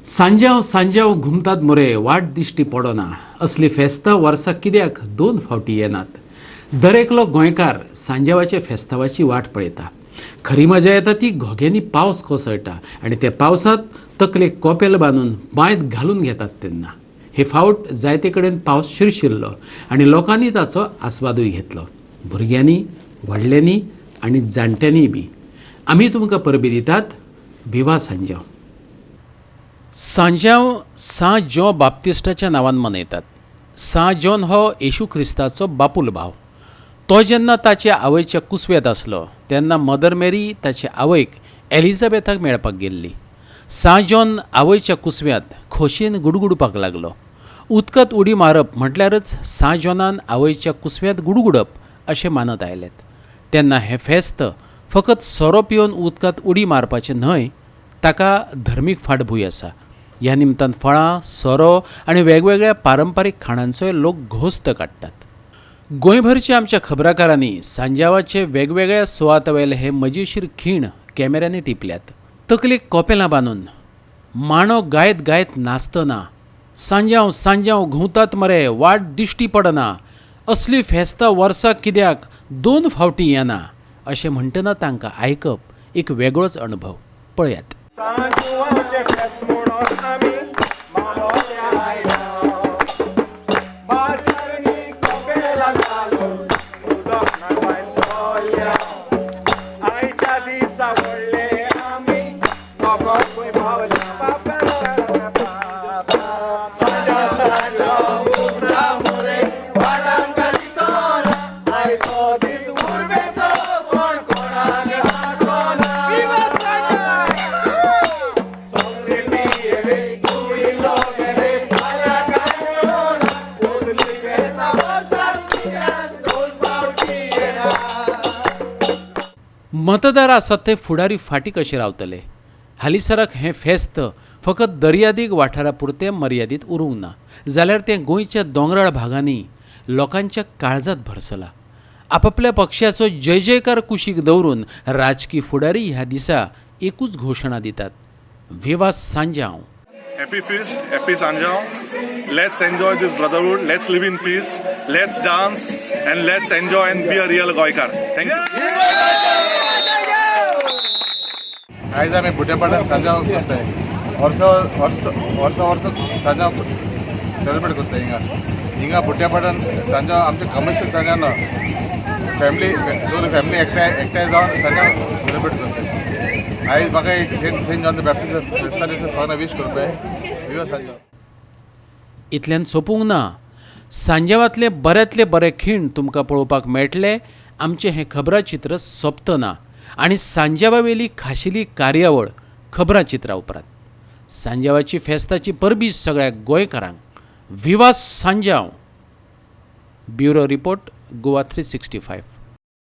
सांज्यांव सांज्यांव घुमतात मुरे, वाट दिश्टी पडना. असली फेस्तां वर्साक कित्याक दोन फावटी येनात. दरेकलो गोंयकार सांज्यावाच्या फेस्तावाची वाट पळयता. खरी मजा येता ती घोग्यांनी पावस कोसळटा आनी त्या पावसांत तकलेक कोपेल बांदून बांयत घालून घेतात तेन्ना. हे फावट जायते कडेन पावस शिरशिरलो आनी लोकांनी ताचो आस्वादूय घेतलो, भुरग्यांनी, व्हडल्यांनी आनी जाणट्यांनीय बी. आमी तुमकां परबी दितात, विवा सांज्यांव. सांज्यांव सां ज्यों बाप्तिस्टाच्या नांवान मनयतात. सां जॉन हो येशू क्रिस्ताचो बापूल भाव. तो जेन्ना ताचे आवयच्या कुसव्यांत आसलो तेन्ना मदर मेरी ताचे आवयक एलिझाबेथाक मेळपाक गेल्ली. सां जॉन आवयच्या कुसव्यांत खोशयेन गुडगुडपाक लागलो. उदकांत उडी मारप म्हटल्यारच सां जॉनान आवयच्या कुसव्यांत गुडगुडप अशें मानत आयलेत. तेन्ना हें फेस्त फकत सोरो पिवन उदकांत उडी मारपाचें न्हय, ताका धर्मीक फाटभूंय आसा. ह्या निमतान फळां, सोरो आनी वेगवेगळ्या पारंपारीक खाणांचोय लोक घोस्त काडटात. गोंयभरच्या आमच्या खबराकारांनी सांज्यावाचे वेगवेगळ्या सुवातावयले हे मजेशीर खीण कॅमेऱ्यांनी टिपल्यात. तकलेक कोपेलां बांदून माणो गायत गायत नाचतना, सांज्यांव सांज्यांव घुंवतात मरे, वाट दिश्टी पडना, असली फेस्तां वर्साक कित्याक दोन फावटी येना अशें म्हणटना तांकां आयकप एक वेगळोच अणभव. पळयात. सांजुवाचें फेस्त म्हणून आमी मामोल्या आयला, बाजारांनी कोपेलां घालून उदक भायर सरल्या. आयच्या दिसा व्हडले आमी नगोत खंय पावल्या. सांजा सांजा उबरा मुरे, वाट आमकां दिसना, आयचो दीस उर्बेचो, कोण कोणाक हांसोना. सगळे पियेले, इल्लो गेले, फाल्यां काय मेळोना. असली फेस्तां वर्साक कित्याक दोन फावटी येना. मतदार आसात ते फुडारी फाटीं कशे रावतले? हालींसराक हें फेस्त फकत दर्यादेग वाठारा पुरतें मर्यादीत उरूंक ना, जाल्यार तें गोंयच्या दोंगराळ भागांनी लोकांच्या काळजांत भरसलां. आपापल्या पक्षाचो जय जयकार कुशीक दवरून राजकी फुडारी ह्या दिसा एकूच घोशणा दितात, विवा सांज्यांव. Happy feast, happy Sanjao. Let's enjoy this brotherhood. Let's live in peace. Let's dance and let's enjoy and be a real Goikar. Thank you. आयज आमी बुट्यापाटान सांजाव करताय. वर्स वर्स वर्सा वर्स सांजाव सेलिब्रेट करताय हिंगा. हिंगा बुट्यापाटान सांजाव आमचे कमर्शियल सांजाव ना, फॅमिली, सगळी फॅमिली एकठांय एकठांय जावन सांजाव सेलिब्रेट करताय. आयज म्हाका एक सेंट जॉन the Baptist फेस्ता दिसा सगळ्यांना वीश करपाय, विवा सांजाव. इतल्यान सोंपूंक ना. सांज्यावांतले बऱ्यांतले बरे खीण तुमकां पळोवपाक मेळटले आमचें हें खबराचित्र सोंपतना आनी सांज्यावावेली खाशेली कार्यावळ खबराचित्रा उपरांत. सांज्यावाची फेस्ताची परबी सगळ्या गोंयकारांक. विवा सांज्यांव. Bureau report, Goa 365.